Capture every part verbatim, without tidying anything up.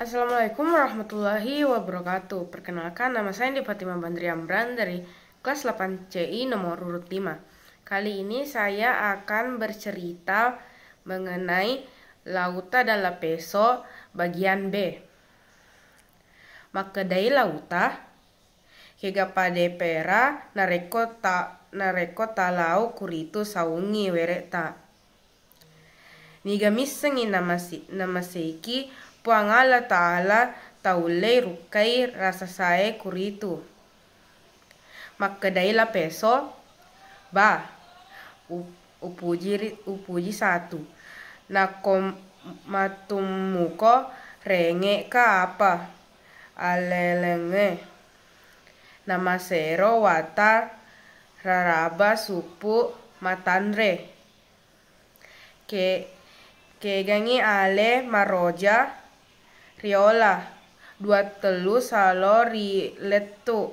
Assalamualaikum warahmatullahi wabarakatuh. Perkenalkan, nama saya Indi Fatimah Bandri Amran dari kelas delapan C I nomor urut lima. Kali ini saya akan bercerita mengenai Lauta dan Lapeso bagian B. Makkedai Lauta, kega padepera narekko ta-, narekko talau kuritu saungngi were'ta. Niga missengngi namasi-, namaseiki Puang Allah Ta'ala taullei rukkai rasasae kuritu. Makkedai Lapeso, "Ba, u-, upuji ri-, upuji satu. Nakko matummuko rengeka apa alelengnge. Namasero wata raraba suppu matanre. Ke-, kegangngi ale maroja riola, dua tellu salo ri lettu,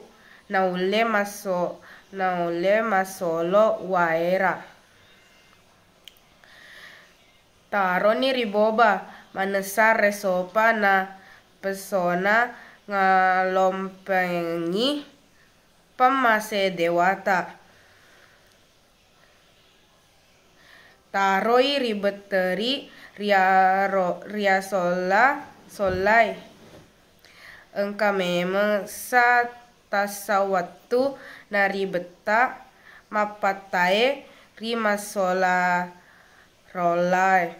naulle masso-, naulle massolo waera. Taroni ri boba, manessa resopa na pesona ngalompengi pammase dewata." Taroi ri betteri riaro-, riasolla-, sollai. Engka memeng sa tassa wettu naribetta mappattae ri massola rollae.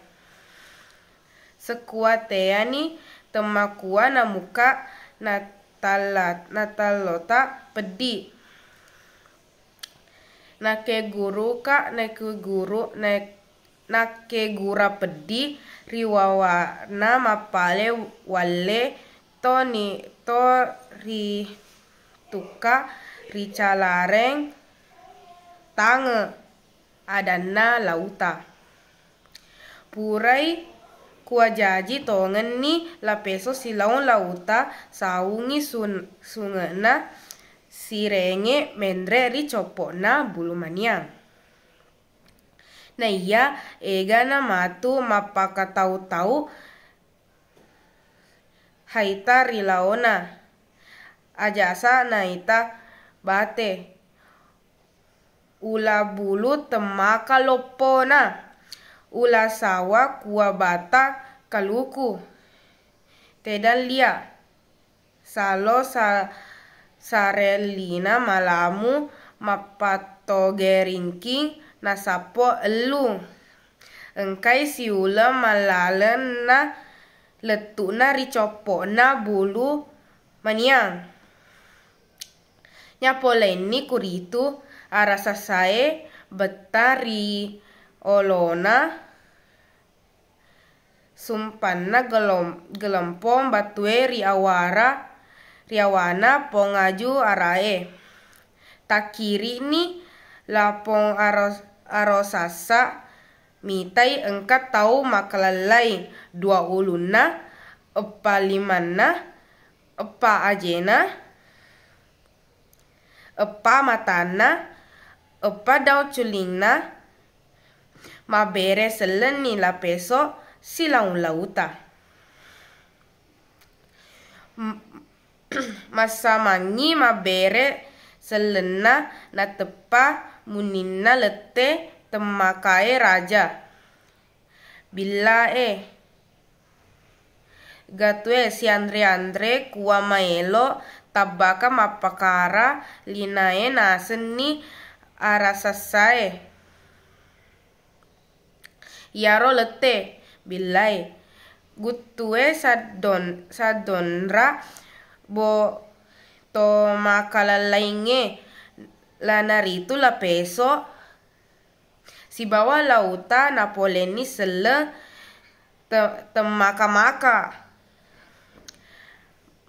Sekuateani temmakua namuka natalla-, natallota peddi. Nakkeguruka, nakkeguru-, nak-, nakkegura peddi ri wawana mappale walle to ni-, to ritukka ricalareng tange, adanna Lauta. Purai kuajaji tongenni Lapeso silaong Lauta saungngi sun-, sunge'na sirenge menre ri coppo'na Bulu Maniang. Naiya egana matu mappakatau-tau haita ri laona. Ajasa naita bate. Ula bulu temmaka loppona, ula sawa kua bata kaluku, tedang lia, salo sa-, sarellina malamu mappattoge ringking nasappo ellung. Engkai siuleng mallalenna lettu'na ri coppo'na Bulu Maniang. Nyapolenni kuritu, arasassae betta ri olona sumpanna gelom-, gelempong batue ri awara, ri awana pong aju arae. Takkiri'ni lapong aro-, arosassa mitai engka tau makalellai, dua ulunna, eppa limanna, eppa ajena, eppa matanna, eppa daung culinna, mabbere sellenni Lapeso silaong Lauta. M-, massamangngi mabbere sellenna nateppa muninna lette temmakae raja. Billae. Gatue sianre-anre kua maelo tabbaka mappakara linae nasenni arasassae. Iyaro lette, billae, guttue saddon-, saddonra bo to makalellaingnge, lanaritu Lapeso sibawa Lauta napolenni selleng te-, temmaka-maka.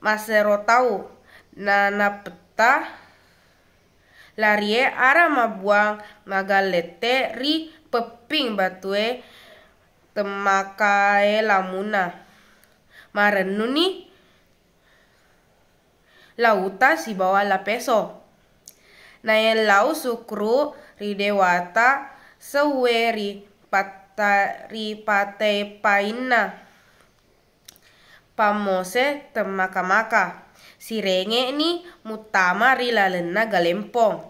Masero tau nanapetta larie ara mabuang magallette ri pepping batue temmakae lamunna. Marennuni Lauta sibawa Lapeso. Naellau sukkuru ri dewata seuwe ri patta-, ri patepainna. pammose temmaka-maka, sirenge'ni muttama ri lalenna galempong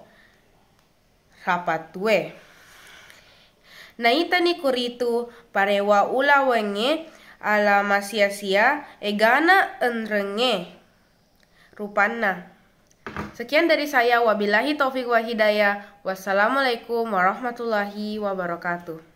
rapatue. Naitani kuritu parewa ulawengnge ala masia-sia egana enrengnge rupanna. Sekian dari saya, wabillahi taufik wal hidayah. Wassalamualaikum warahmatullahi wabarakatuh.